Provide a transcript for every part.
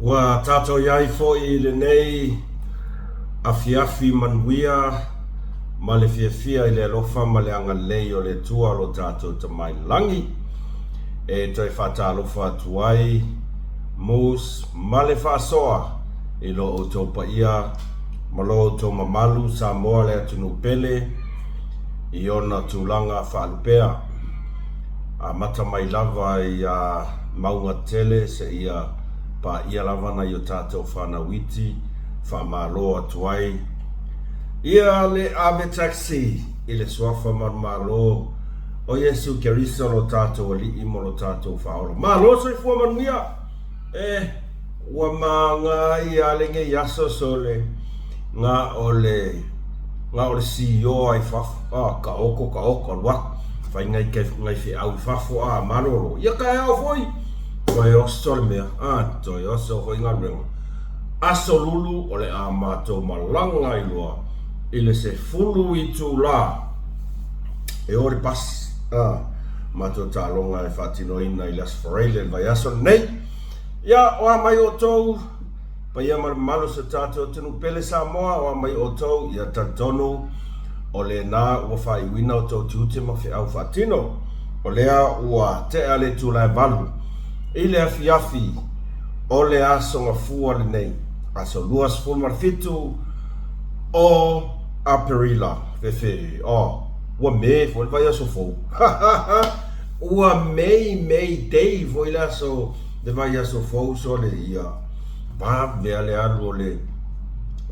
Ua tatou i ai foi i lenei afiafi manuia ma le fiafia i le alofa ma le agalelei o le Atua lo tatou Tama i le Lagi e toe faatalofa atu ai Moose ma le faasoa i lo outou paia ma lo outou mamalu Samoa le atunuu pele i ona tulaga faalupea. Amata mai lava ia mauga tele seia paia lava nai o tatou fanau iti, faamalo atu ai ia le ave taxi i le suafa manumalo o Iesu Keriso lo tatou Alii mo lo tatou faaola. Malo soifua manuia! E, ua magaia lenei aso sole na o le na o le sioa i fafo a taoto taoto alu atu fai nai nai feau i fafo a malolo ia taeao foi toe oso le mea a toe oso foi galuega aso lulu o le a matou malaga ai loa i le 10 itula e o le pasi a matou taaloga e faatinoina i le Aso Faraile le vaiaso lenei ia o a mai outou Paia ma le mamalu o si o tatou atunuu pele Samoa, o a mai outou, ia talitonu o lena ua faaiuina outou tiute ma feau faatino. O lea ua tea le itula e 8 i le afiafi o le Aso Gafua lenei, aso 27 o Aperila. Fefe, oh, ua Me foi le vaiaso fou. Ua Mei, May Day foi le aso, le vaiaso fou, sole ia. Vave le alu o le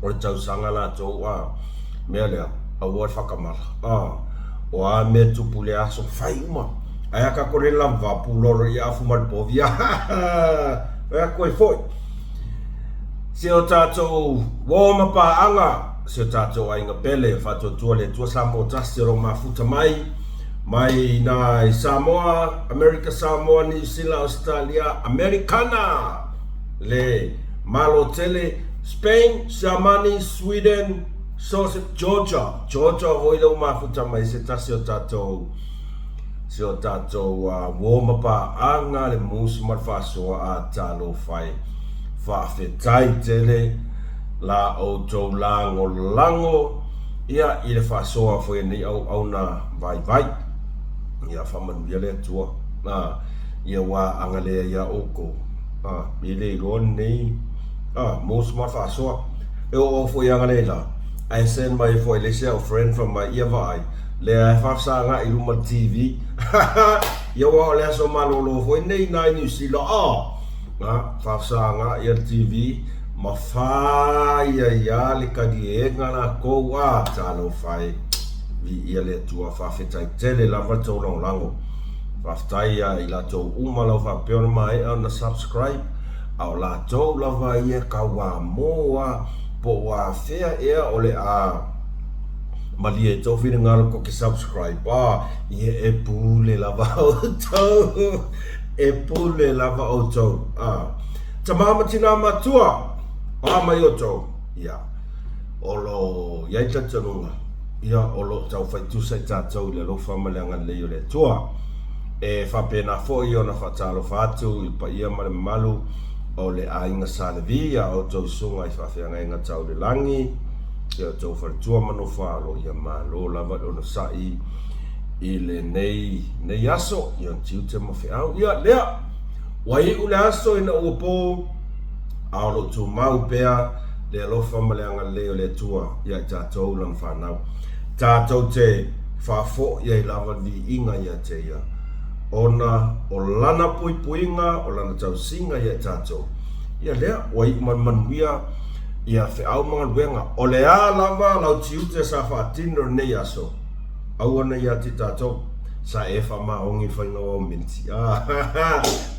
o le tausaga latou a mea lea aua le whakamala a o a mea tupu le aso fai uma ae a kako le lava pulolo i afu ma le povi a a koe foi si o tatou uo ma paaga si o tatou aiga pele faatuatua le Atua Samoa tasi o lo o mafuta mai mai ina i Samoa, Amerika Samoa, Niu Sila, Ausetalia, Amerikana le Malo tele, Spain, Siamani, Sweden, so se Georgia, Georgia foi lea ua mafuta mai se tasi o tatou si o tatou uo ma paaga le musu ma le faasoa a talofa e. Faafetai tele la outou lagolago ia i le faasoa foi a nei auauna vaivai. Ia faamanuia le Atua ia ua agalea ia outou. A, e le iloa lenei a musu ma le faasoa. E oo foi i agalea ae send mai foi le isi au friend fai mai ia vaai lea e faafesagai i luma le TV. Ia aua o le aso malolo foi lenei i ina i Niu Sila a Na faafesagai le TV ma fai ai lava le kaliega lakou a talofa e viia le Atua faafetai tele lava le tou lagolago faafetai ia i latou uma lau faapea ona maea ona subscribe a o latou lava ia tauamo a po o afea ea o le a malie tou finagalo tou te subscribe a ia e pule lava outou. E pule lava outou. A. Tama ma tina matua, a mai outou. Ia. O lo i ai talitonuga, ia, o lo o tau fai tusa i tatou i le alofa ma le agalelei o le Atua. E faapena foi ona faatalofa atu i le paia ma le mamalu o le aiga Sa Levi, a outou susuga i faafeagaiga tau le lagi, i outou faletua ma nofo-a-alo, ia malo lava le onosai i lenei nei aso, ia tiute ma feau. Ia, lea, ua iu le aso ina ua po, a o lo o tumau pea le alofa ma le agalelei o le Atua ia i tatou lana fanau. Tatou te faafoi ai lava le viiga ia te Ia, ona o Lana puipuiga, o Lana tausiga ia i tatou. Ia lea, ua iu ma le manuia ia feau ma galuega. O le a lava lau tiute sa faatino i lenei aso, Aua nei ia te tatou. Sa e faamaoni i le faiga o au minti.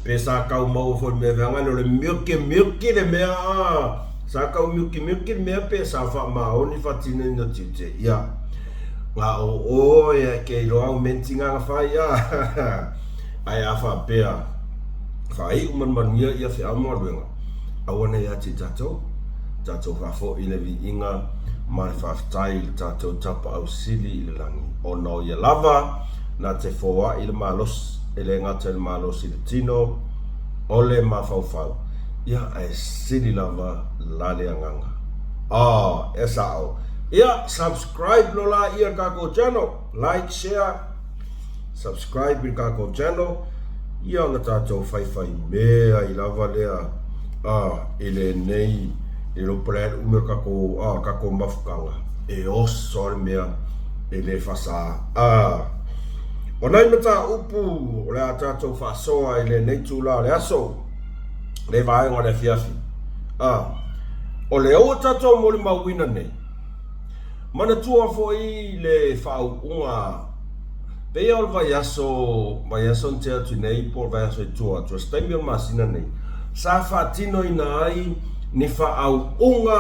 Pe sa tau maua foi i le mea feagai o le milki milki le mea a. Sa tau milki milki le mea pe sa faamaoni le faatinoina o tiute. Ia. Na o oe e ke iloa au minti na na fai a. Ae a faapea faaiu ma le manuia ia feau ma galuega. Aua nei ia te tatou. Tatou faafoi le viiga ma le faafetai i le tatou Tapaau Sili i le lagi, ona o Ia lava na te foai le malosi, e le gata i le malosi i le tino, o le mafaufau. Ia, ae sili lava la le agaga. Oh, e sa'o. Ia, subscribe loa la ia le tatou channel. Like, share, subscribe i le tatou channel. Ia ona tatou faifai mea ai lava lea ah, i lenei i le po le a le umi o le tatou ah, tatou mafutaga e oso le mea e le faasā. Ah, o nai mataupu o le a tatou faasoa i lenei itula o le aso, le vaega o le afiafi. Ah, o lea ua tatou molimauina nei, manatua foi le faauuga pei o le vaiaso, vaiaso na tea atu nei po o le vaiaso i tua atu, o se taimi o le masina nei, sa faatinoina ai ni faauuga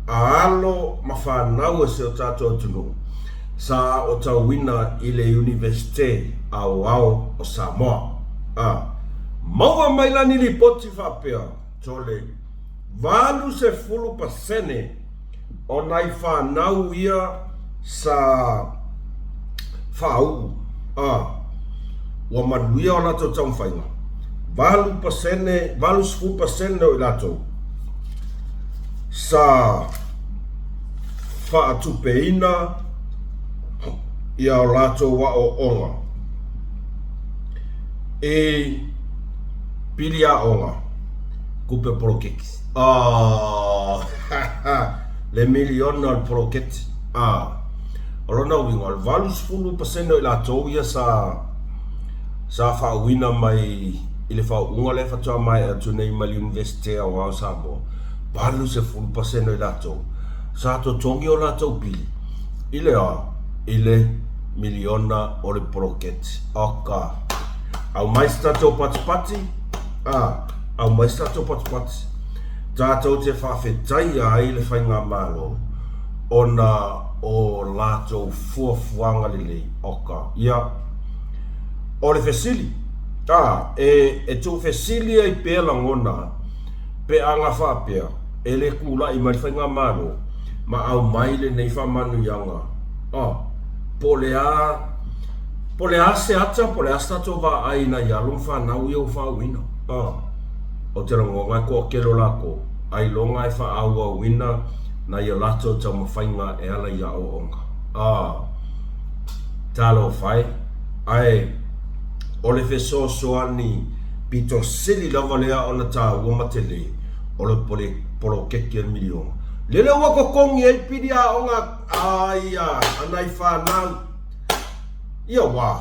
a alo ma fanau a si o tatou atunuu sa aotauina i le Iunivesite Aoao o Samoa. A maua mai la ni lipoti faapea, sole, 80% o nai fanau ia sa faauu, a ua manuia o latou taumafaiga, 8%, 80% o i latou sa faatupeina ia o latou aoaoga i pili aoga tupe poloketi. Oh, le miliona o le poloketi. Ah, o lona uiga, o le 80% o i latou ia sa sa faauuina mai i le faauuga lea faatoa maea atu nei mai le Iunivesite Aoao o Samoa, 80% o i latou sa totogi o latou pili i le a? I le miliona o le poloketi. Oka. Aumai se tatou patipati, a, aumai se tatou patipati, tatou te faafetaia ai le Faigamalo ona o latou fuafuaga lelei. Oka. Ia, o le fesili, a, e, e tuufesili ai pea lagona pe ana faapea e le tulai mai le Faigamalo ma aumai lenei faamanuiaga, a, po o le a, po o le a se ata, po o le a se tatou vaai i nai alo ma fanau ia ua faauuina. A, ou te lagona e toatele o latou, ailoga e faaauauina nai a latou taumafaiga e ala i aoaoga. A, talofa e, ae o le fesoasoani pito sili lava lea ona taua ma tele o le poloketi a le miliona. Lele ua totogi ai pili aoga a ia a nai fanau. Ia wā,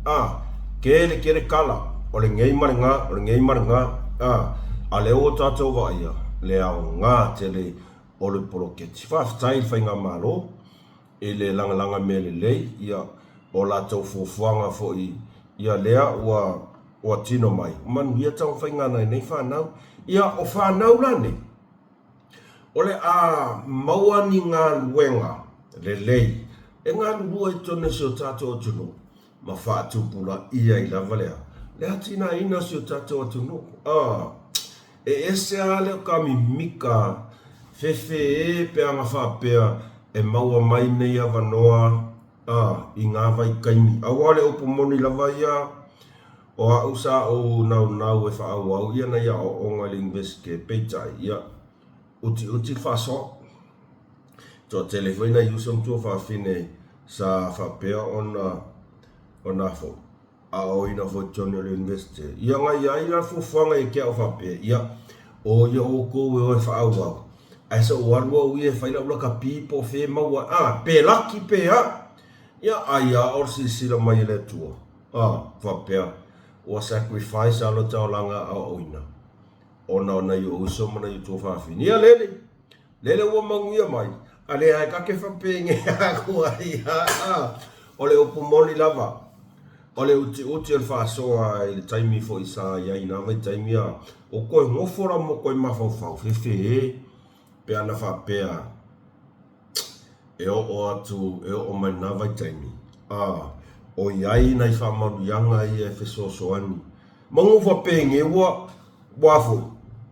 a, kele kele kala, o lenei ma lena, o lenei ma lena, a, a lea ua tatou vaaia le aoga tele o le poloketi. Faafetai i le Faigamalo i le lagalaga mea lelei, ia, o latou fuafuaga foi ia lea ua ua tino mai, manuia taumafaiga a nai nei fanau. Ia, o fanau la nei, o le a maua ni galuega lelei e galulue i totonu o si o tatou atunuu ma faatupulaia ai lava le a? Le atinaeina o si o tatou atunuu. A, e ese lava le ka mimika fefe e pe ana faapea e maua mai nei avanoa a, i ngā vaitaimi. Aua o le upu moni lava ia, o a'u sa ou naunau e faaauau ia nai aoaoga i le Universite, peitai, ia, utiuti le faasoa. Toatele foi nai uso ma tuafafine sa faapea ona, ona foi. aoaoina foi i totonu o le Universite. Ia na i ai la le fuafuaga ia te au faapea, ia, o ia outou e o e faaauau, ae se i ou alu au ia e fai lau lakapi po o fea e maua ai, a, pe laki pe a. Ia, ai a o le silasila mai a le Atua, a, faapea, ua sacrifice lava lota olaga aoaoina ona o nai ou uso ma nai ou tuafafine. Ia lele! Lele ua manuia mai, a lea e kake faapenge aku ai a o le upu moni lava, o le utiuti o le faasoa i le taimi foi sa i ai i na vaitaimi a o koe nofo la mo koe mafaufau fefe e pe ana faapea e oo atu e oo mai na vaitaimi a o i ai nai faamanuiaga ia e fesoasoani Manu faapenge ua ua foi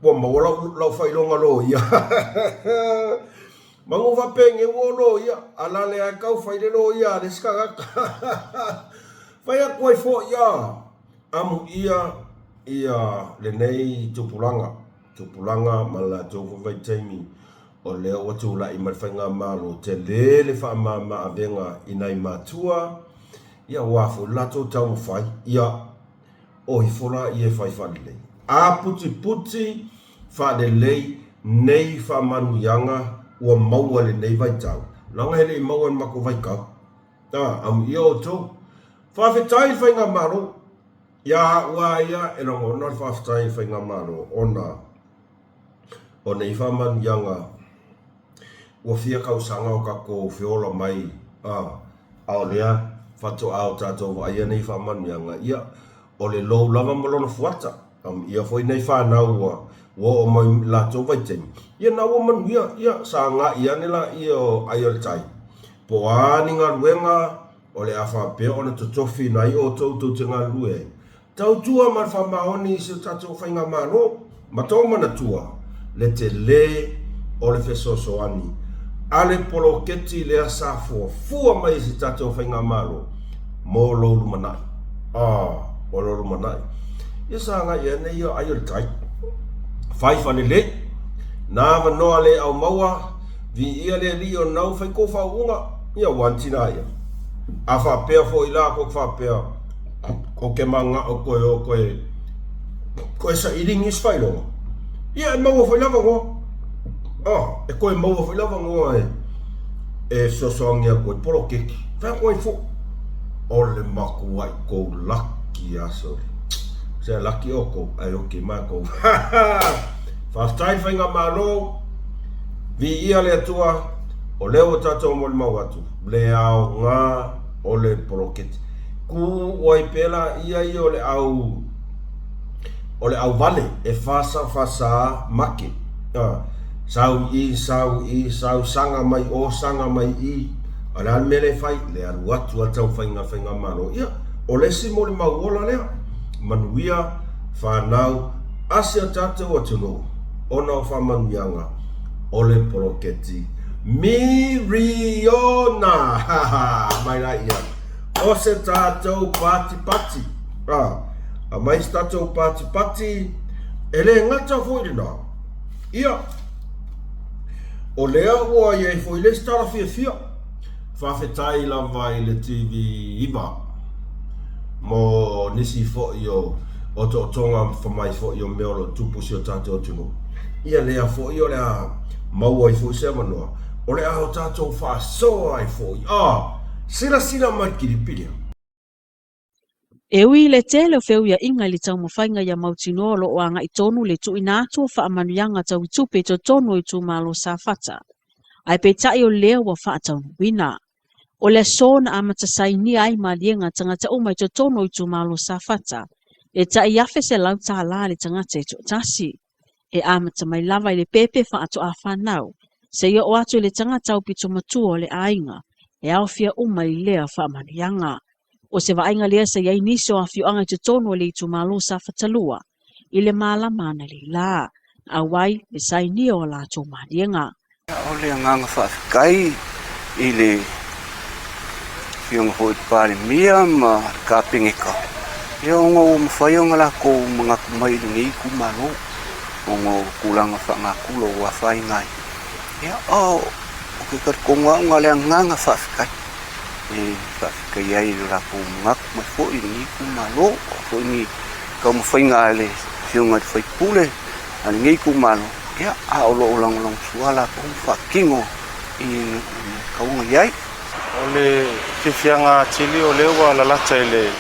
ua maua lau lau faailoga loia. Manu faapenge ua o loia a la lea e tau fai le loia a le isi tagata. Fai atu ai foi a amuia ia lenei tupulaga. tupulaga ma le latou foi vaitaimi o lea ua tulai mai le Faigamalo, tele le faamama avega i nai matua, ia aua foi le latou taumafai, ia o ifo laia e fai faalelei. A putiputi faalelei nei faamanuiaga ua maua i lenei vaitau, leaga e le i maua i le matou vaitau. A, amuia outou. Faafetai i le Faigamalo. Ia au lava ia e lagona le faafetai i le Faigamalo ona o nei faamanuiaga ua fia tausaga o tatou feola mai a, a o lea faatoa o tatou vaaia nei faamanuiaga, ia, o le lou lava ma lona fuata. Amuia foi nei fanau ua oo mai i latou vaitaimi, ia na ua manuia, ia, sagai ane laia o ai o le tai, po o a ni galuega o le a faapea ona totofiina ai outou tou te galulue ai. Tautua ma le faamaoni i si o tatou Faigamalo ma tou manatua le tele o le fesoasoani a le poloketi lea sa fuafua mai e si tatou Faigamalo mo lou lumanai. Ah, o lou lumanai. Ia sagai ane ia ai o le tai. Fai falelei. Na avanoa le au maua, viia le Alii o nau fai kou faauuga. Ia ua ni tina ia. A faapea foi la ko faapea Ko ke manao koe o koe koe saili nisi faailoga, ia e maua foi le avanoa. Ah, e koe maua foi le avanoa e e fesoasoani atu ai poloketi. Fai atu ai foi. O le matuai kou laki a sole. Se laki outou, ae oki matou. Faafetai le Faigamalo, viia le Atua, o lea ua tatou molimau atu, le aoga o le poloketi. Ku ai pela ia ia o le au o le au vale e fasa fasa make a sau i sau i sau saga mai o saga mai i a le a le mea lea e fai le alu atu a tau faiga faiga malo ia o le isi molimau ola lea manuia fanau a si o tatou atunuu ona o faamanuiaga o le poloketi miriona mai la ia O se tatou patipati, a, aumai se tatou patipati, e le gata foi lena, ia, o lea ua i ai foi le isi tala fiafia, faafetai lava i le TV9 mo nisi foi o otootoga ma fai foi o mea o lo o tupu i si o tatou atunuu. Ia lea foi o le a maua ai foi se avanoa, o le a o tatou faasoa ai foi, a, Silasila mai kilipi lea. E ui i le tele o feuiaiga i le taumafaiga ia mautinoa o lo o agai tonu le tuuina atu o faamanuiaga tau i tupe i totonu o itumalo Safata, ae peitai o lea ua faataunuuina. O le aso na amata sainia ai maliega tagata uma i totonu o itumalo Safata, e tai $1,100 le tagata e toatasi. E amata mai lava i le pēpē faatoa fanau, seia oo atu i le tagata aupito matua o le aiga, e aofia uma i lea faamanuiaga. O se vaaiga lea sa i ai nisi o afioaga i totonu o le itumalo Safata 2 i le malama analeila, na auai le sainia o a latou maliega. O le agaga faafetai i le Afioga foi i le Palemia ma le Kapeneta ona ua mafai ona latou manatu mai i lenei itumalo ona o tulaga faanatura ua afaina ai. Ou te talitonu lava ona o le agaga faafetai e faafetai ai i lo latou manatu mai foi i lenei itumalo. O a foi ni taumafaiga a le Afioga i le sui usufono a lenei itumalo, ia, a o lo o lagolagosua latou ma faatino i le tau ona i ai. O le fiafiaga atili o lea ua lalata i le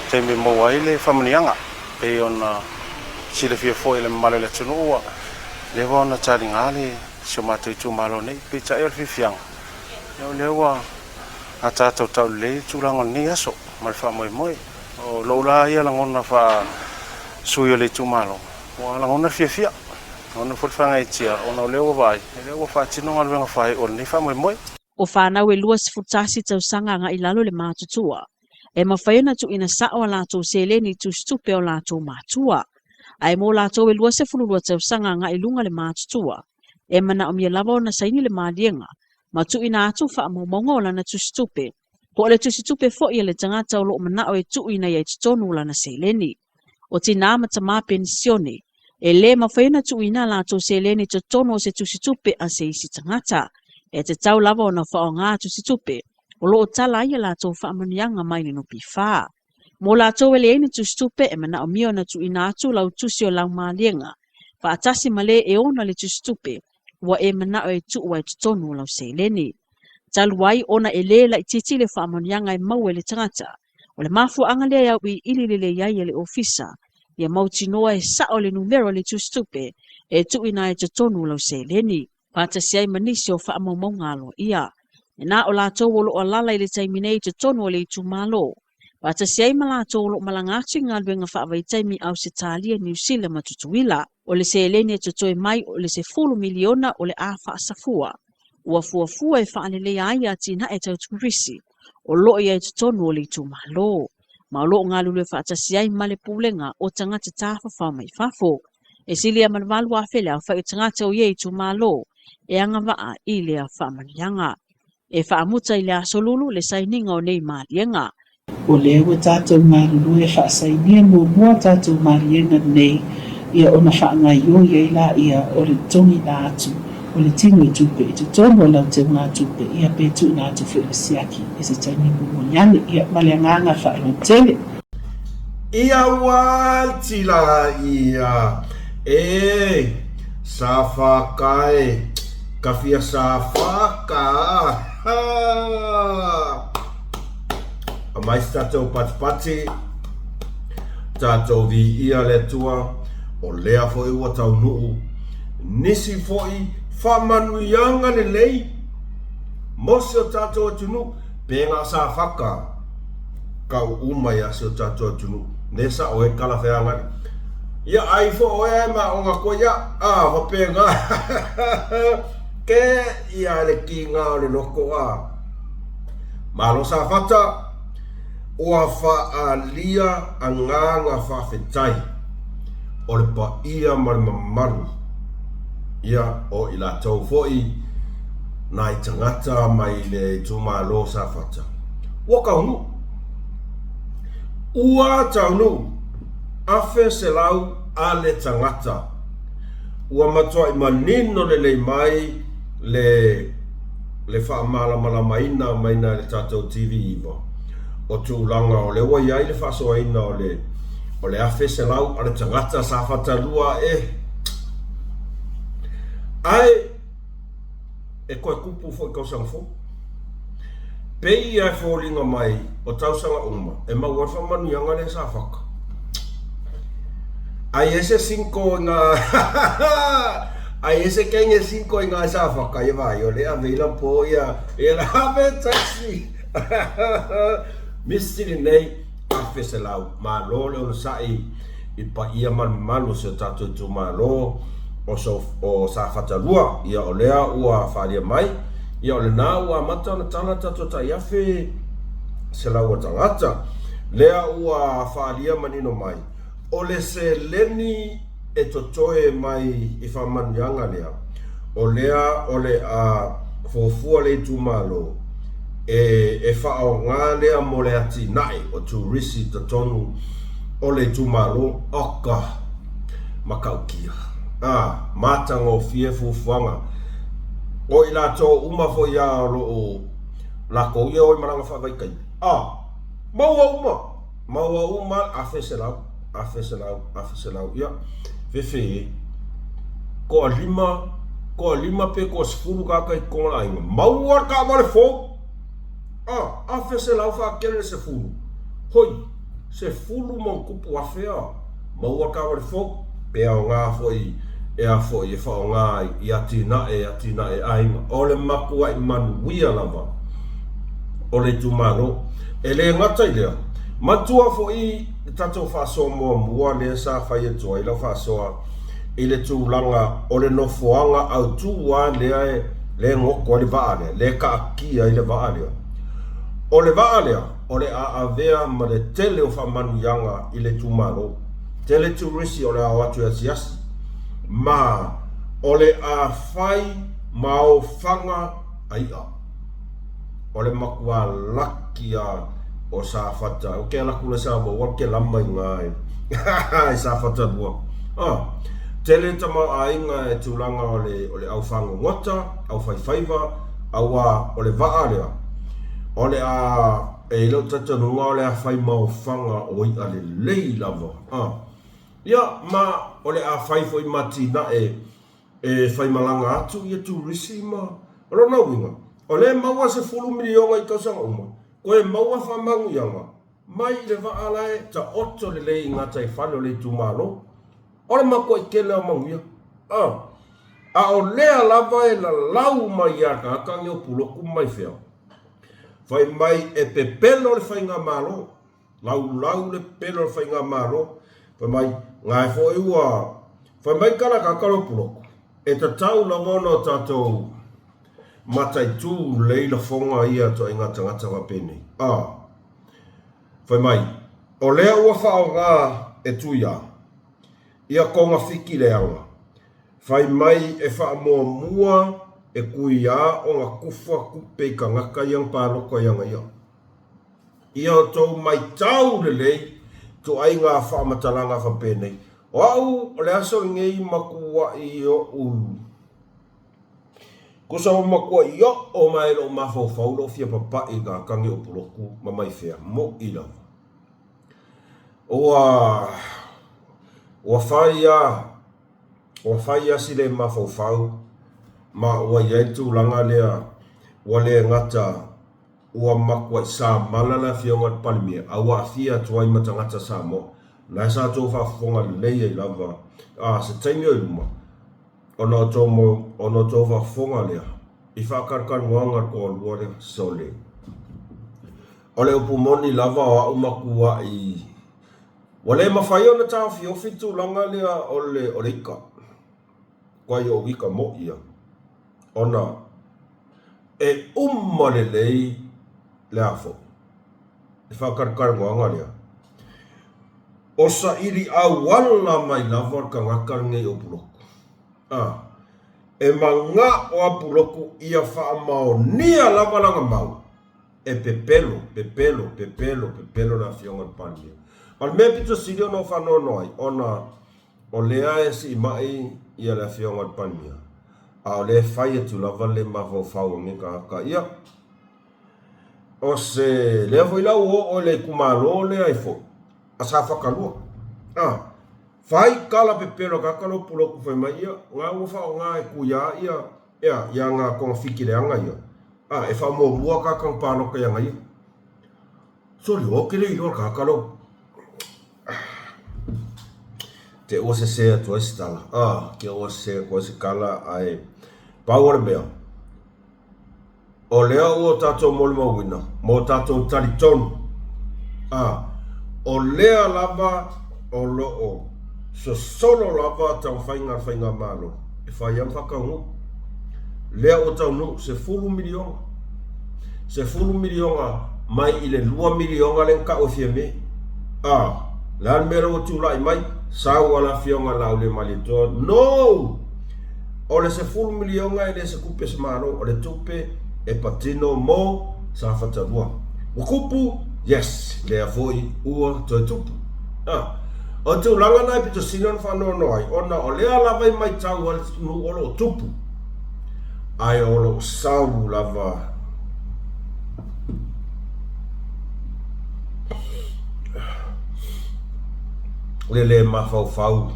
taimi e maua ai le faamanuiaga. E pei ona silafia foi e le mamalu o le atunuu ua leva ona taliga le si o matou itumalo nei. Peitai o le fiafiaga, o lea ua ataata taulelei le tulaga o lenei aso ma le faamoemoe. O lou la ia lagona faa-sui o le itumalo, Ua lagona le fiafia, lagona foi le faagaeetia ona o lea ua vaai, o lea ua faatino galuega faaiu o lenei faamoemoe. O fanau e 21 tausaga agai i lalo le matutua, e mafai ona tuuina sao a latou seleni i tusitupe o latou matua. Ae mo latou e 22 tausaga agai i luga le matutua, e manaomia lava ona saini le maliega ma tuuina atu faamaumauga o lana tusitupe, po o le tusitupe foi a le tagata o lo o manao e tuuina i ai totonu lana seleni. O tinā ma tamā penisione, E le mafai ona tuuina a latou seleni i totonu o se tusitupe a se isi tagata. E tatau lava ona faaaoga tusitupe o lo o tala ai a latou faamanuiaga mai le NPF. Mo latou e leai ni tusitupe, e manaomia ona tuuina atu lau tusi o laumaliega faatasi ma le e ona le tusitupe ua e manao e tuu ai i totonu o lau seleni. Talu ai ona e le laitiiti le faamanuiaga e maua e le tagata, o le mafuaaga lea e auiliili lelei ai e le Ofisa ia mautinoa e sao le numera o le tusitupe e tuuina ai i totonu o lau seleni, faatasi ai ma nisi o faamaumauga aloaia. E na o latou o lo o alaala i le taimi nei i totonu o le itumalo, faatasi ai ma latou o lo o malaga atu i galuega faavaitaimi i Ausetalia, Niu Sila ma Tutuila. O le seleni e totoe mai o le $10 miliona o le a faasafua, ua fuafua e faaleleia ai atinae tau turisi o lo o i ai i totonu o le itumalo, ma o lo o galulue faatasi ai ma le Pulega o Tagata Tafafao mai Fafo. E silia ma le 8,000 le aofai o tagata o ia itumalo e agavaa i lea faamanuiaga. E faamuta i le Aso Lulu le sainiga o nei maliega. O lea ua tatou galulue e faasainia muamua tatou maliega nei ia ona faagaioi ai laia o le totogiina atu o le tino i tupe i totonu o lau teugatupe ia pe tuuina atu foi i le siaki i se taimi mulimuli ane. Ia ma le agaga faaaloalo tele. Ia ua tila ia e sa fa ka e ka fia sa fa ka ha. Amai se tatou patipati, tatou viia le Atua, o lea foi ua taunuu nisi foi faamanuiaga lelei mo si o tatou atunuu, pe na o Safata kau uma ia si o tatou atunuu, ne sa oe kala feagali. Ia ai fo oe ai ma onga koe ia, a faapena ke ia le kinga o le loko a. Malo Safata, ua faaalia agaga faafetai o le paia ma le mamalu ia o i latou foi nai tagata mai le itumalo o Safata. Ua taunuu. Ua taunuu. 1,100 a le tagata. Ua matuai manino lelei mai le le faamalamalamaina maina e le tatou TV 9 o tulaga o lea ua i ai le faasoaina o le o le 1,100 a le tagata Safata 2 e ae e toe tupu foi tausaga fou. Pei ia e foliga mai o tausaga uma e maua ai le faamanuiaga lea Safata. Ai ese cinco i ngā Ai ese kenge cinco i ngā Safata ia vai o le ave ila po ia ia la ave taxi Misi lenei 1,100 malo le onosai i paia malumalu o si o tatou itumalo o o Safata 2 ia o lea ua faaalia mai ia o lena ua amata ona tala tatou tai 1,100 o tagata lea ua faaalia manino mai o le seleni e totoe mai i faamanuiaga lea, o lea o le a fuafua le itumalo e e faaaoga lea mo le atinae o turisi i totonu o le itumalo. Oka! Matautia. A, matagofie fuafuaga. O i latou uma foi a o lo o latou ia o i malaga faavaitaimi. A, maua uma! Maua uma 1,100, 1,100, 1,100, ia, fefe e. Toalima, toalima pe toasefulu tagata i totonu o le aiga. Maua le taavale fou! A, 1,100 faatele le sefulu. Hoi, sefulu ma ona tupu afe a. Maua le taavale fou. Pe aoga foi e a foi e faaaoga ai i atinae, atinae aiga. O le matuai manuia lava o le itumalo. E le gata i lea, matua foi le tatou faasoa muamua lea sa fai atu ai lau faasoa i le tulaga o le nofoaga autu lava lea e le goto ai le vaa lea, lea e taatia ai le vaa lea. O le vaa lea, o le a avea ma le tele o faamanuiaga i le itumalo. Tele turisi o le a o atu e asiasi, ma o le a fai ma ofaga a i'a. O le matua laki a o Safata. O ke alaku le Samoa, ua ke lama i ngā i Safata lua. Ah. Tele tamaoaiga e tulaga o le o le au fagogota, au faifaiva, auā o le vaa lea, o le a, e i lou talitonuga o le a fai maofaga o i'a lelei lava, a. Ia, ma o le a fai foi ma atinae e faimalaga atu ia turisi ma, o lona uiga, o lea e maua $10 miliona i tausaga uma, toe maua faamanuiaga mai i le vaa la e taoto lelei i gataifale o le itumalo. O le matuai tele o manuia. A, a o lea lava e lalau mai ia tagata nei o Pulotu ma Maifea, fai mai e pepelo le faigamalo, laulau le pepelo o le faigamalo, fai mai, na e foi ua, fai mai tala tagata lea o Pulotu, e tatau lava ona o tatou mataitu lelei lafoga ia a ituaiga tagata faapenei. A, fai mai, o lea ua faaaoga e Tuia ia togafiti leaga, fai mai e faamuamua e Tuia ona tufa tupe i tagata ia na palota ia ia. Ia outou maitau lelei ituaiga faamatalaga faapenei. O au o le aso lenei matuai oʻu Tusa ua matuai oo mai lou mafaufau lou fia papai i tagata nei o Pulotu ma Maifea, moʻi lava. Ua ua fai a ua fai a si le mafaufau ma ua i ai le tulaga lea ua le gata ua matuai samala le afioga i le Palemia a ua aafia atu ai ma tagata Samoa. O la sa outou faafofoga lelei ai lava a se taimi o i luma Ona o tou mau, ona o tou faafofoga lea i faakalukaluaga le toalua lea, sole. O le upu moni lava o a'u matua'i, ua le mafai ona taofiofi le tulaga lea o le, o le ika, kuai o'u ika mo'i ia, ona e uma lelei le a fo'i, le faakalukaluaga lea. O saili auala mai lava le tagata lenei o Pulotu. A, e mana'o a Pulotu ia faamaonia lava lana mau, e pepelo, pepelo, pepelo, pepelo le afioga i le Palemia. O le mea pito sili ona ou faanoanoa ai, ona o lea e siimai ia le afioga i le Palemia, a o lea e fai atu lava le mafaufau o lenei tagata. Ia, o se lea foi la ua oo i le itumalo lea e foi, a Safata 2. A, fai tala pepelo a tagata lea o Pulotu fai mai, ia, na ua faaaoga e Tuia ia, ia, ia na togafiti leaga ia, a, e faamuamua tagata na palota ia ia. Sole, ou te le iloa le tagata lea te ua sese atu ai se tala, a, te ua sese atu ai se tala, ae pau o le mea, O lea ua tatou molimauina ma o tatou talitonu, a o lea lava o lo o sosolo lava taumafaiga a le Faigamalo e fai ai ma faataunuu. Lea ua taunuu $10 miliona, $10 miliona mai i le $2 miliona lea na tau e Fiame. A, le a le mea lea ua tulai mai? Sau a le Afioga Laauliamalitoa, No! O le $10 miliona e le se tupe a se Malo, o le tupe e patino mo Safata 2. Ua tupu? Yes, lea foi ua toe tupu. A, o le tulaga lena e pito sili ona faanoanoa ai, ona o lea lava e maitau ai le atunuu o lo o tupu, ae o lo o sau lava le le mafaufau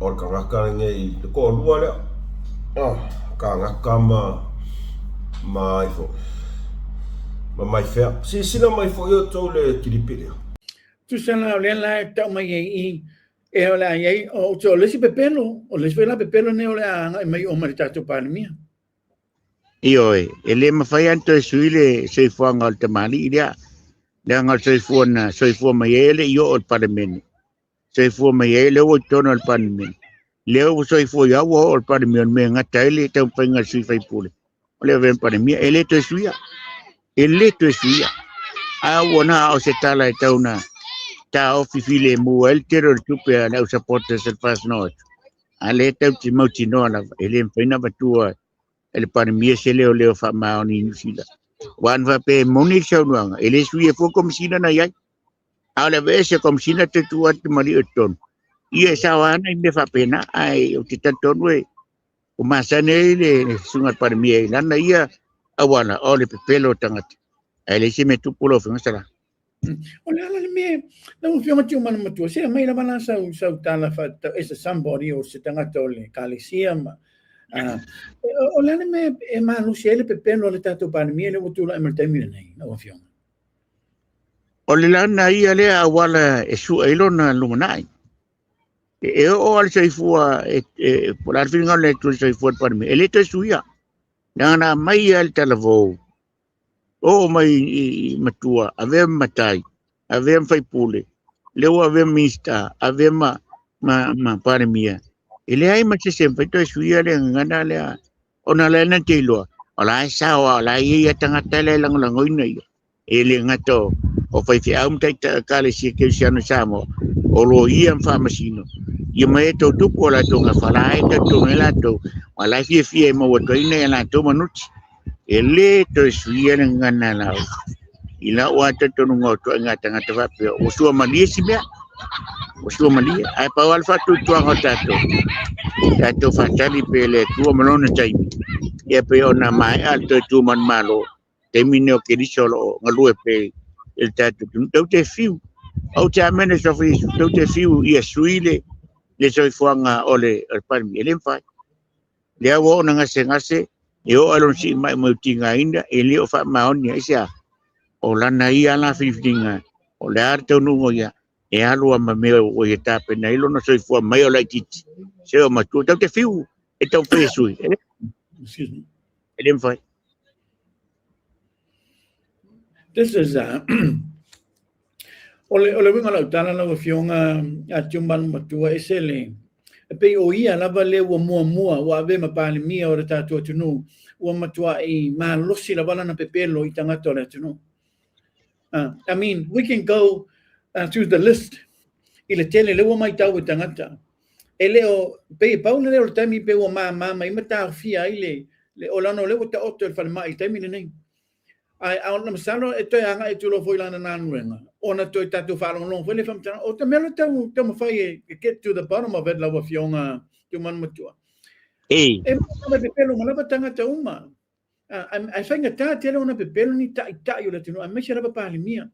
o le tagata lenei, le toalua lea, Kagaka ma ma ai foi, ma Maifea. Silasila mai foi outou i le kilipi lea. Tusa la o lea la e tau mai ai i e o le a i ai, o, o le isi pepelo, o le isi foi la pepelo nei o le a agai mai o ma le tatou Palemia. Ioe, e le mafai lava ona toe sui le soifuaga o le tamalii lea, leaga o le soifua na soifua mai ai e le i oo i le Palemene. Soifua mai ai lea ua i totonu o le Palemene. Lea ua soifua ia ua oo i le Palemia, o le mea e gata ai le taumafaiga a le sui usufono, o le avea ma Palemia. E le toe suia, e le toe suia. A ua na o se tala e tau na taofi filemu ai le tele o le tupe a le au supporters a le First North. A lea tau te mautinoa lava, e le mafai ona avatua e le Palemia se leoleo faamaoni i Niu Sila. Aua ana faapea e moni le saunoaga, e le suia fua Komesina na i ai. A o le aveese o Komesina toe tuu atu ma lio i totonu, Ia e sao lava nai mea faapena, ae ou te talitonu e ua masani ai le susuga i le Palemia i lana ia auala o le pepelo o tagata, ae leai se mea tupu lau Afioga Sala. O le ala le mea, lau Afioga Tiumalu Matua, se aumai lava la sau, sau tala faatatau as a somebody o se tagata o le Ekalesia ma, o le a le mea e malosi ai le pepelo a le tatou Palemia lea ua tulai mai i le taimi lenei, lau Afioga? O le lana ia lea auala e sue ai lona lumanai. E oo lava le soifua, e, po o le a le finagalo o le Atua i le soifua o le Palemia, e le toe suia. Leaga na aumai lava le talavou, oo mai i matua, avea ma matai, avea ma faipule, lea ua avea ma Minisita, avea ma, ma, ma Palemia. E leai ma se isi e mafai toe suia le gagana lea, ona o la e na te iloa, o la e sao lava, o la e i ai lava tagata la e lagolagoina ia. E le gata o faifeau ma taitai o Ekalesia Kerisiano i Samoa, o loia ma faamasino, ia ma e tou tupu o latou gafa, la e talitonu ai latou, aua la e fiafia e maua atu ai nai a latou manoti. E le toe suia le gagana a lau. I lau lava talitonuga o ituaiga tagata faapea, ua suamalie si mea, ua suamalie. Ae pau lava le faatuatuaga o tatou, tatou faatali pea i le Atua ma lona taimi, ia pei ona maea le toe tu manumalo taimi nei o Keriso o lo o galue pea i le tatou atunuu. Tou te fiu, ou te amene i le Suafa o Iesu, tou te fiu ia sui le, le soifuaga o le, o le Palemia. E le mafai. Lea ua oo ina gasegase, e oo lava i lona siimai mai o tigaina, e le o faamaonia. Aisea? O lana ia la filifiliga, o le a le taunuuga o ia, e alu lava ma mea ua ia tapena ai lona soifua mai o laitiiti, se o matua. Tou te fiu e taumafai e sui. E le, e le mafai. This is o le o le uiga o lau tala lau Afioga a Tiumalu Matua e se le e pei o ia lava lea ua muamua ua ave ma Palemia o le tatou atunuu ua matuai malosi lava lana pepelo i tagata o le atunuu. I mean, we can go through the list i le tele lea ua matau e tagata. E le o, pei e pau lea o le taimi pei ua mama mai ma taofia ai le, le o lana o lea ua taoto i le falemai i le taimi lenei. Ae a ona masalo e toe agai atu loa foi i lana galuega, ona toe tatou faalogologo foi lea i faamatalaga. O le mea lea tau taumafai e get to the bottom of it lau Afioga Tiumalu Matua. E. E mai pepelo uma lava tagata uma. Ae faigata tele ona pepelo ni taitai o le atunuu, aemaise lava Palemia.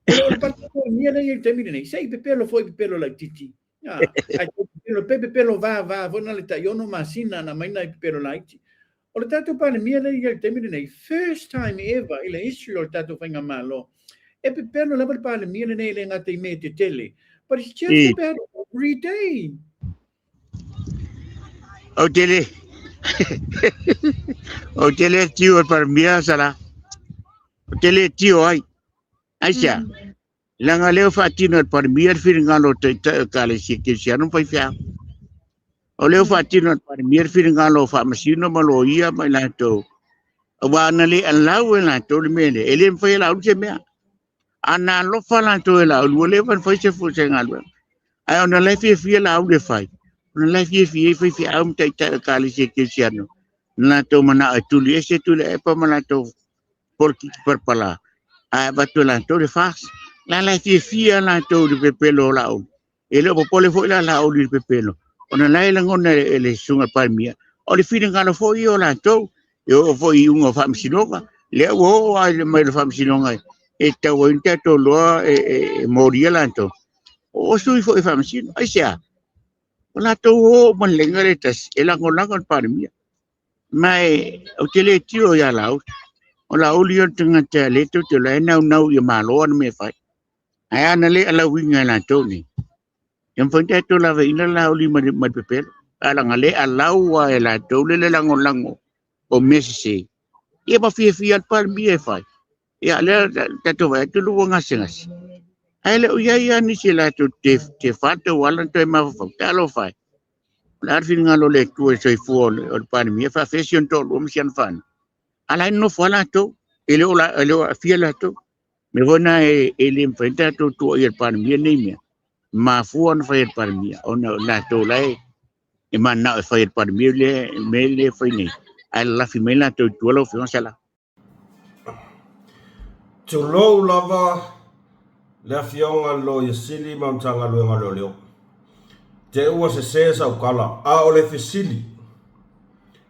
O le Palemia lea e i ai i le taimi lenei, se i pepelo foi pepelo laitiiti. Ae pepelo pe pepelo vava foi na le tai 6 masina na aumai nai pepelo laiti. O le tatou Palemia lea e i ai i le taimi lenei, first time ever i le history o le tatou faigamalo, e pepelo lava le Palemia lenei e le gata i mea tetele, but it's just about every day. Ou te le Ou te le tio e Palemia Sala. Ou te le tio ai. Aisea? Leaga lea ua faatino e le Palemia le finagalo o Taitai o Ekalesia Kerisiano ma faifeau. O lea ua faatino e le Palemia le finagalo o Faamasino ma Loia ma i latou. Aua ana le allow e latou le mea lea, e le mafai e Laauli se mea. A na alofa latou e Laauli, ua leva ona fai se galuega. Ae ona la e fiafia Laauli e fai, ona la e fiafia ai faifeau ma taitai o Ekalesia Kerisiano, na latou manao e tuli ese Tuilaepa ma latou polokiki palapala, ae avatu e latou le FAST. La la e fiafia latou i le pepelo o Laauli. E le o popole foi la Laauli i le pepelo, ona la e lagona e le susuga i le Palemia, o le finagalo foi ia o latou, e oo foi i iuga o faamasinoga, lea ua oo lava mai le faamasinoga e tatau ai ona tatou iloa e molia latou. O sui foi faamasino, aisea? O latou o uma le laina le tasi e lagolago le Palemia. Ma e, ou te le tio ia Laauli. O Laauli o le tagata lea tou te iloa e naunau ia malo ana mea e fai. Ae ana le alauina e latou nei, e mafai ona tatou laveaiina Laauli ma le pepelo. Ae leaga le alau lava e latou le le lagolago o mea sese. Ia ma fiafia le Palemia e fai. Ia lea tatou vaai atu ua gasegase. Ae le o i ai lava nisi latou te te fā tauala na toe mafaufau. Talofa e. O le a le finagalo o le Atua i le soifua o le Palemia, faafefea si ona toalua ma si ana fanau. A la e nonofo lava latou, e le o e le o aafia latou. O le mea foi lena e le mafai ona tatou tuuaia i le Palemia nei mea. E mafua ona fai e le Palemia ona o latou la e mananao e fai e le Palemia le mea lea e fai nei, ae lalafi mai latou i tua lau Afioga Sala. Tulou lava le Afioga i le Loia Sili ma le Matagaluega o Leoleo. Te ua sesē sau tala, a o le fesili,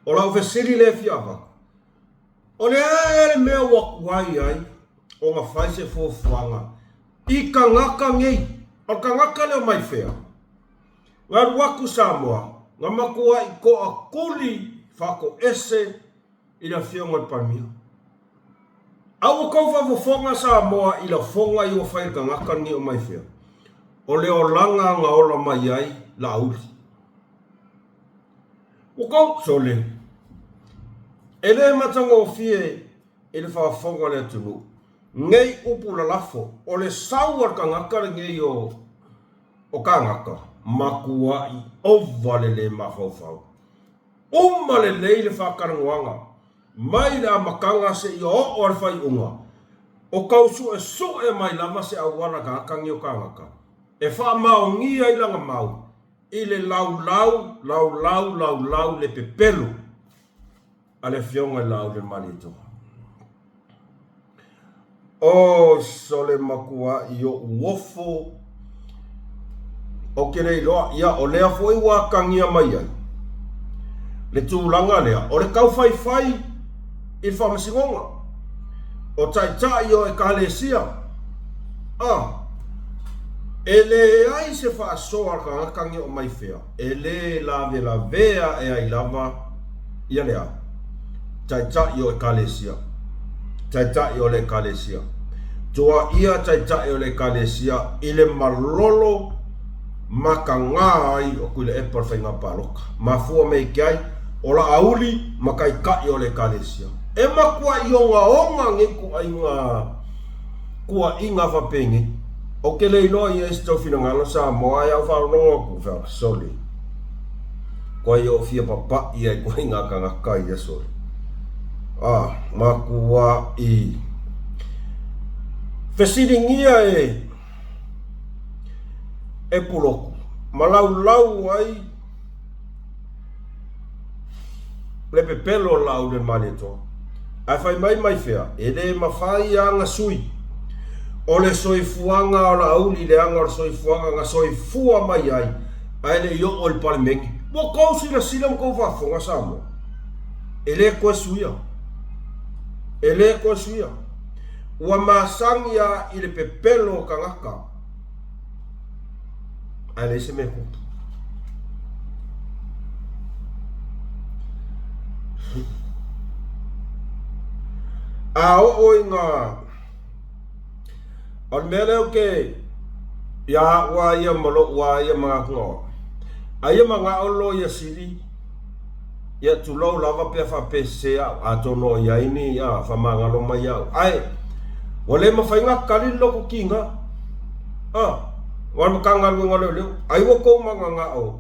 o lau fesili lea e fia avatu, o le a ea le mea ua tuai ai ona fai se fuafuaga i tagata nei? O le tagata lea o mai fea? Na alu atu Samoa, na matuai toatuli faatoese i le Afioga i le Palemia. A ua tou faafofoga Samoa i lafoga i ua fai e le tagata lenei o mai fea? O le olaga na ola mai ai Laauli. Ua tou sole, e le matagofie i le faafofoga a le atunuu nei upu lalafo, o le sau a le tagata lenei o o Kagaka, matuai ova le le mafaufau. Uma lelei le faatalanoaga mai le amataga seia oo a le faaiuga, o tau suesue mai lava se auala tagata nei o Kagaka e faamaonia ai lana mau i le laulau, laulau, laulau le pepelo a le Afioga i Laauli-le-Malietoa. Oh sole matuai oʻu ofo Ou te le iloa, ia o lea foi ua atagia mai ai le tulaga lea o le taufaifai i le faamasinoga o taitai o Ekalesia. A, e leai se faasoa a le tagata ni o mai fea e le lavelavea ae ai lava ia le a? Taitai o Ekalesia. Taitai o le Ekalesia. Tuaia Taitai o le Ekalesia i le malolo matagā ai o Tuilaepa o le faiga palota. Mafua mea i ke ai o Laauli ma Taitai o le Ekalesia. E matuai ogaoga nei ituaiga tuuaiga faapenei. Ou te le iloa i ai se tou finagalo Samoa ae a ou faalogologo atu, fai atu, sole, koe ou fia papaʻi ai koe i ngā tagata ia, sole. Ah, matuai fesiligia e e Puloku ma laulau ai le pepelo o Laauli o le Malietoa. Ae fai mai mai fea, e le mafai ana sui. O le soifuaga o Laauli leaga o le soifuaga na soifua mai ai ae le i oo i le Palemene. Ua tou silasila ma tou faafofoga Samoa, e le toe suia. E le toe suia. Ua masani a i le pepelo o tagata. Ae leai se mea tupu. A oo i ngā... O le mea lea ou te... Ia au a ia ma lou a ia manatu o au. Aia manao le loia sili, ia tulou lava pe a faapea sese au, atonu o i ai ni faamagalo mai au. Ae, ua le mafai ona tali le loto tiga. A, o le Matagaluega o Leoleo, ai ua tou mananao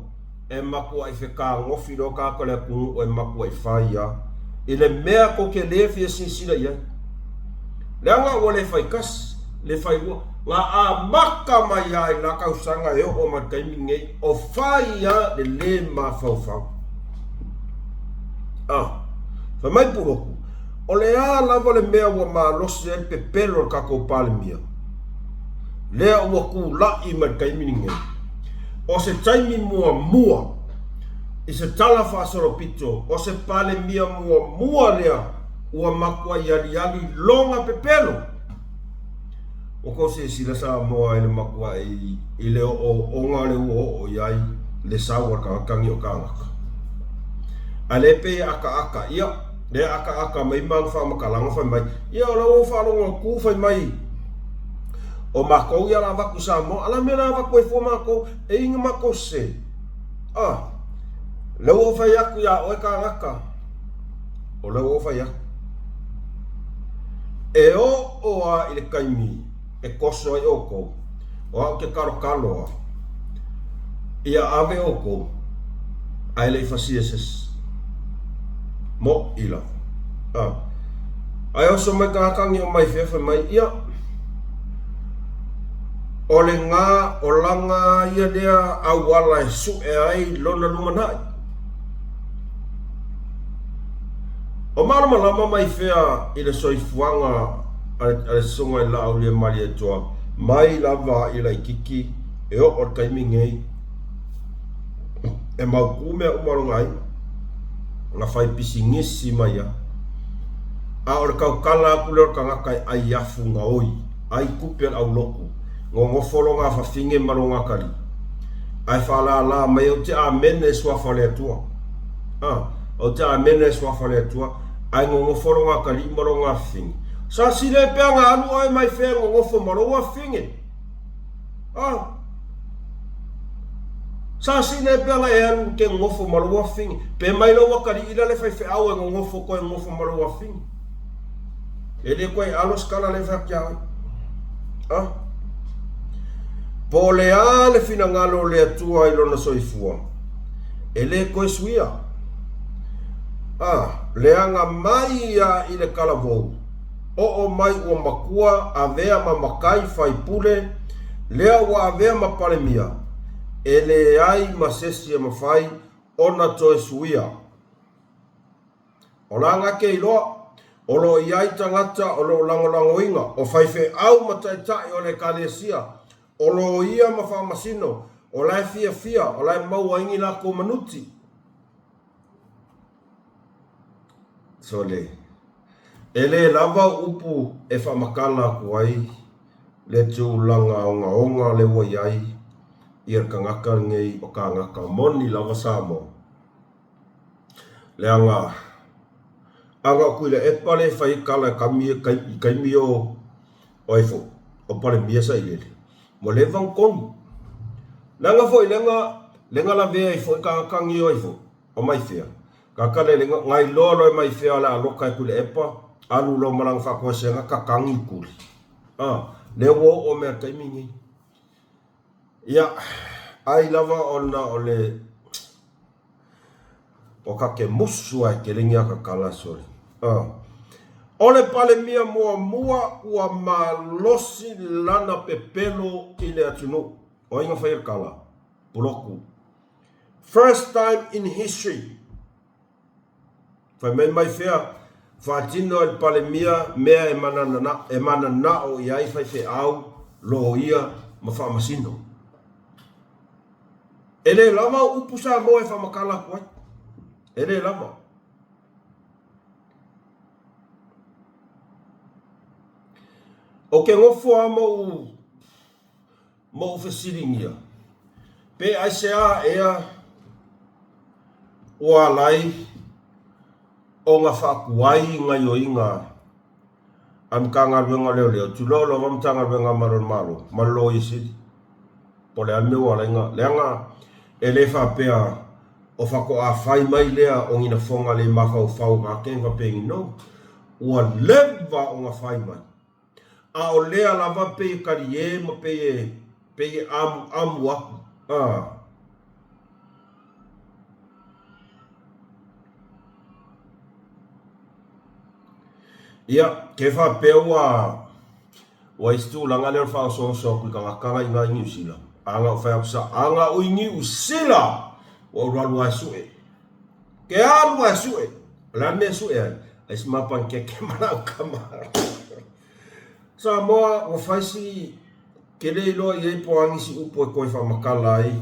e matuai fetagofi loa tagata o le atunuu e matuai fai a i le mea tou te le fia silasila i ai. Leaga ua le fai tasi, le fai lua, na amata mai lava i la tausaga e oo mai i le taimi lenei o fai a le le mafaufau. A, fai mai Puloku, o le a lava le mea ua malosi ai le pepelo o le tatou Palemia? Lea ua tulai mai le taimi lenei, o se taimi muamua i se tala faasolopito, o se Palemia muamua lea ua matuai aliali lona pepelo. Ua tou silasila Samoa i le matuai i le ooooga lea ua oo i ai le sau a le tagata nei o Kānaka. A lea pei e akaaka, ia, lea e akaaka mai ma ana faamatalaga fai mai, ia o la ua ou faalogo atu fai mai, o matou ia la avatu i Samoa, a la mea la avatu ai fua matou, e i na matou sese. Ah, lea ua ou fai atu ia oe Kānaka, o lea ua ou fai atu. E oo a i le taimi e toso ai outou, o au ke kalokalo a, ia ave outou, ae le i fasia se isi. Moʻi lava. A. Ae oso mai tagata ni o mai fea fai mai, ia, o le gā, o laga ia lea auala e suʻe ai lona lumanai. O malamalama mai fea i le soifuaga a le Susuga i Laauliamalietoa mai lava i laititi e oo i le taimi nei? E mautū mea uma o lona aiga, na fai pisinisi mai ai. A o le tautala atu lea o le tagata e ʻai afu gaoi, ʻai tupe a le aulotu, nonofo lona afafine ma lona atalii, ae faalālā mai, Ou te amene i suafa o le Atua. A, ou te amene i suafa o le Atua, ae nonofo lona atalii ma lona afafine. Sa sile pea na alu oe mai fea e nonofo ma lou afafine? A, sa sile pea na e alu ke nonofo ma lou afafine? Pe mai lou atalii la le faifeau e nonofo koe nonofo ma lou afafine? E le koe alo se tala lea e fai atu ia oe. A, po o le a le finagalo o le Atua i lona soifua, e le koe suia. A, leaga mai ia i le talavou, oo mai ua matua avea ma matai faipule, lea ua avea ma Palemia, e leai ma sesi e mafai ona toe suia. O la na ke iloa, o lo o i ai tagata o lo o lagolagoina, o faifeau ma taitai o le Ekalesia, o loia ma faamasino, o la e fiafia, o la e maua ai ni lakou manuti. Sole, e le lava upu e faamatala atu ai le tulaga ogaoga le ua i ai ia le tagata lenei o kānaka moni lava Samoa. Leaga aga o Tuilaepa le fai kala e kami i taimi o ai foi o Palemia sailele ua leva ona tonu. Leaga foi lega lega lavea ai foi tagata ni o ai foi o mai fea tagata le lega nai loa loa e mai fea o le a loka e Tuilaepa alu loa ma lana faatoesega tatagi i tuli. A lea ua oo mea i le taimi nei. Ia, ai lava ona o le o ka ke musu ae tele ni aka kala sole. A. O le Palemia muamua ua malosi lana pepelo i le atunuu. O ai na faia le kala? Puloku. First time in history. Fai mai mai fea, faatino e le Palemia mea e manana, e mananao i ai faifeau, loia ma faamasino. E le lava au upu Samoa e faamatala atu ai. E le lava. O ke nofo lava ma ou, ma ou fesiligia, pe aisea ea ua ala ai ona faatuai gaioiga a Matagaluega o Leoleo, tulou lava Matagaluega a Malo o le Malo ma le Loia Sili. Po o le a le mea ua ala ai ona, leaga e le faapea o faatoa fai mai lea o ni lafoga le mafaufau a ke faapea no, ua leva ona fai mai. A o lea lava pei e talie ma pei e pei e amuamu aku. A. Ia, ke faapea ua ua i se tulaga lea o le faaosooso atu i tagata la i ina i Niu Sila. A na ou fai atu sa, a na ou i Niu Sila, ua ou alu alu lava e sue. Ke alu lava e sue. O le a le mea e sue ai? Ai se ma panikeke ma lau tama. Samoa, ua fai si Ke le iloa i ai po o a nisi upu e toe faamatala ai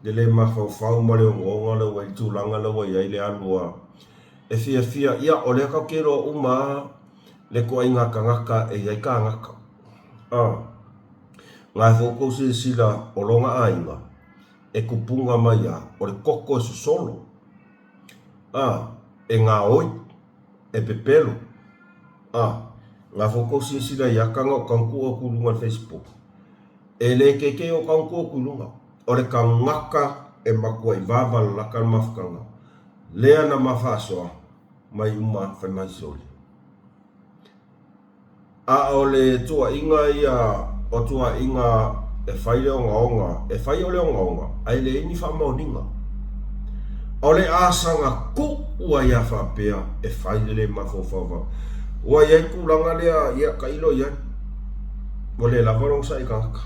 le le mafaufau ma le ogaoga lea ua i le tulaga lea ua i ai le alu a e fiafia, ia, o lea tatou te iloa uma lava le ituaiga tagata e i ai kānaka. A, na e foi outou silasila o lona aiga e tupuga mai lava, o le toto e sosolo, a, e gaoi. E pepelo. A, nga fo kou silasila i aka nga o kanku o ku lunga le Facebook. E le keikei o kanku o ku lunga. O le kangaka e makua i vava lalaka le mafukanga. Lea na ma faasoa mai uma fai mai soli. A o le tuuaiga ia o tuuaiga e fai le ogaoga, e fai o le ogaoga, ae leai ni faamaoniga. O le asaga tuu ai a faapea e fai le le mafaufau. Ua i ai tulaga lea, ia tailo i ai. Ua le lava lona saʻi tagata.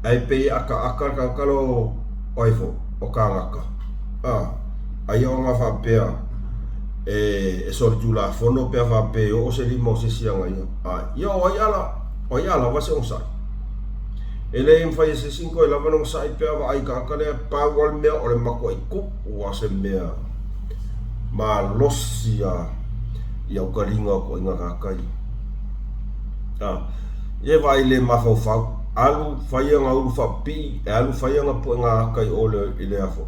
Ae pei e akaaka le tagata lea o ai foi, o kānaka. A, aia o na faapea e, e solitulafono pe a faapea e oo se lima o se isi ana ia. A, ia o ai ala, o ai a lava se onosai. E le mafai e se isi ona toe lava le onosai pe a vaai i tagata lea, pau lava le mea o le matuai tupu lava se mea malosi a i autaliga o ituaiga tagata ia. A, ia vaai le mafaufau, alu fai ana ulu faapipii, e alu fai ana puega ata i o i le a foi,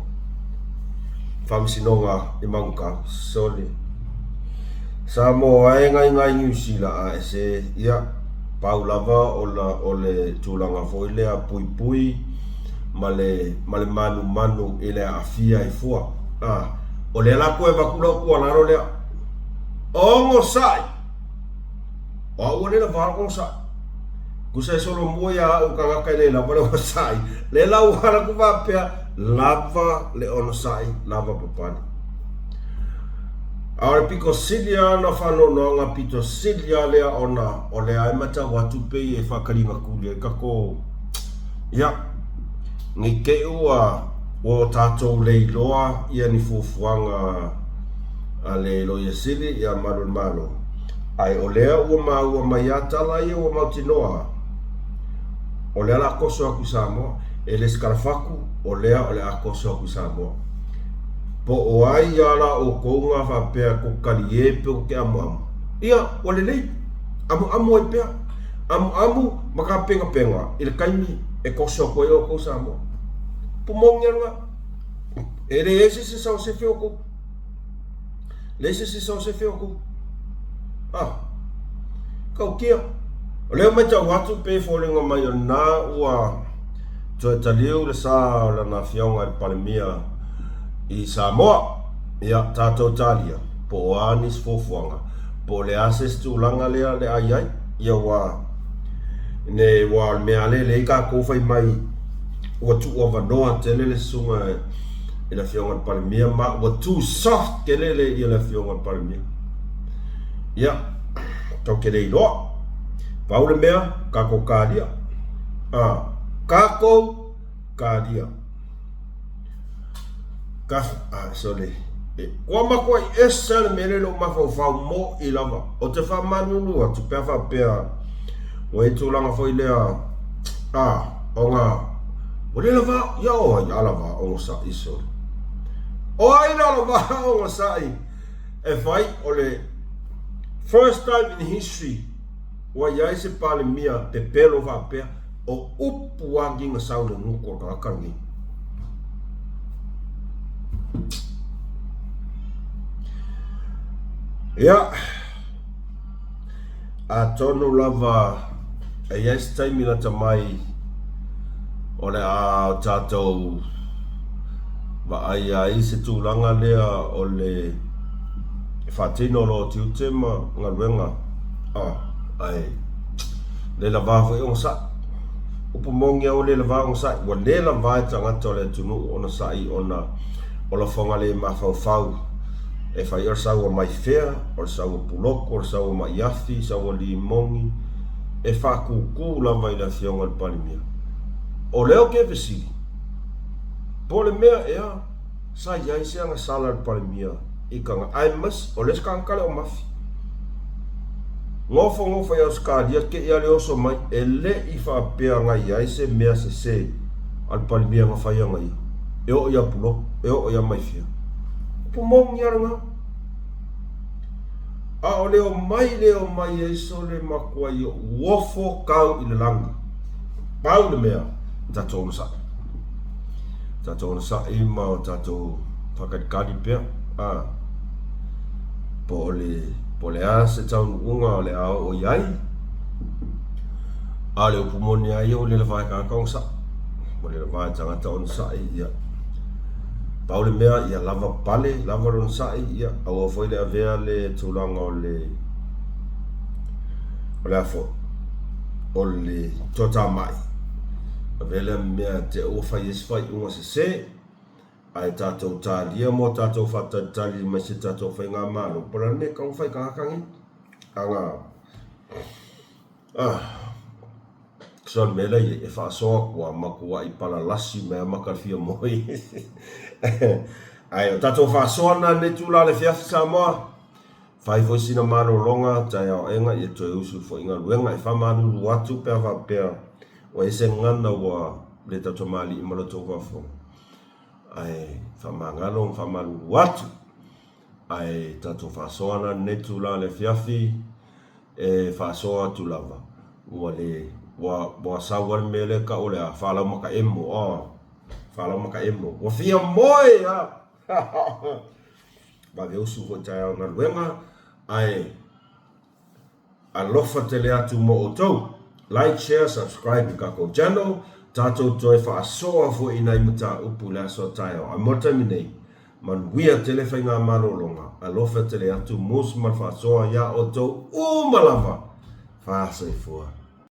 faamasinoga i Manukau. Sole. Samoa e ngai ngai Niu Sila a e se, ia, pau lava o la, o le tulaga foi lea puipui ma le, ma le manumanu i le aafia ai fua. A, o lea la toe avatu lau tuualalo lea, Onosai! O au ua le lava le onosai. Tusa e solomua ia au tagata e le lava le onosai. Lea la ua ala atu faapea, lava le onosai, lava papale. A o le pito sili lava ona faanoanoaga pito sili lava lea ona o lea e matau atu pei e faakaligatuli ai tatou ia ne i te i ua ua tatou le iloa ia ni fuafuaga a le Loia Sili ia Malu o le Malo ae o lea ua maua mai lava tala ia ua mautinoa o lea o le a toso atu i Samoa e le se kalafatu o lea o le a toso atu i Samoa. Po o ai a la outou na faapea tou te talie pe tou te amuamu? Ia, ua lelei. Amuamu ai pea. Amuamu ma tapenapena i le taimi e toso atu ai outou Samoa. Pumoni lena. E leai se isi sao sefe outou. Leai se isi sao sefe outou. Ah, tautia. O lea ua matau atu pei e foliga mai o lena ua Toe taliu le sa o lana afioga i le Palemia i Samoa. Ia, tatou talia, po o a nisi fuafuaga, po o le a se isi tulaga lea o le a i ai. Ia ua, ne, ua o le mea lava lea e leai tatou fai mai ua tuuavanoa tele le susuga i le afioga i le Palemia ma ua too soft tele le ia le afioga i le Palemia. Ia, tatou te le iloa. Pau le mea, tatou talia. A, tatou talia. Ka, a, sole. E, kua matuai ese le mea lea i lou mafaufau mo'i lava. Ou te faamalulu atu pe a faapea ua i ai tulaga foi lea, a, ona ua le lava, ia o ai a lava onosai, sole. O ai la lava onosai e fai o le first time in history Ua i ai se Palemia pepelo faapea, o upu agi na sau le gutu o le tagata lenei. Ia, atonu lava e i ai se taimi lata mai o le a o tatou vaaia ai se tulaga lea o le faatino o loo tiute ma galuega ae le lava foi onosai. Upu moni lava ua le lava onosai, ua le lava e tagata o le atunuu onosai ona o lafoga le mafaufau e fai o le sau a maifea, o le sau a puloko, o le sau a maiafi, sau a limoni, e faakūkū lava i le Afioga i le Palemia. O lea ou te fesili, po o le mea ea sa i ai se agasala a le Palemia i kana aemaise o le isi tagata lea o Mafi. Nofonofo i Ausetalia te i a le oso mai e le i faapea na i ai se mea sese a le Palemia na fai ana ia. E oo ia Puloko, e oo ia Maifea. Upu moni a lena. A o le omai le omai ai sole matua i oʻu ofo kau i le lagi. Pau le mea, tatou onosai. Tatou onosai ma o tatou faakalikali pea. A, po o le, po o le a se taunuuga o le a oo i ai. A o le upu moni lava ia, ua le lava e tagata onosai. Ua le lava e tagata onosai, ia. Pau le mea, ia lava pale, lava le onosai, ia, aua foi le avea le tulaga o le, o le a foi, o le toatamai. Avea lea mea te ua fai ai se faaiuga sese, ae tatou talia mo tatou faatalitali mai se tatou faigamalo, po o le a le mea e tatau ona fai i tagata nei. Aga, ah, so le mea la i ai, e faasoa atu a matuai palalasi mai a maka le fia moe. Ae o tatou faasoa na lenei tula le fiafi Samoa. Fai foi sina malologa, taeao aega ia toe usu foi i galuega. E faamalulu atu pe a faapea Ua ese gagana ua le tautamalii ma lo outou faafofoga, ae faamagalo ma faamalulu atu. Ae tatou faasoa la lenei itula i le afiafi, e faasoa atu lava, ua le, ua, ua sau lava le mea lea e tau o le a, faalaumaka emo, oh, faalaumaka emo, ua fia moe a! Vave usu foi taeao i galuega, ae Alofa tele atu mo outou. Like, share, subscribe i kakou channel. Tatou toe faasoa foi i nai mataupu i le aso a taeao. Ae mo le taimi nei, manuia tele faigamalologa. Alofa tele atu Mus ma le faasoa iā outou uma lava. Faasoifua.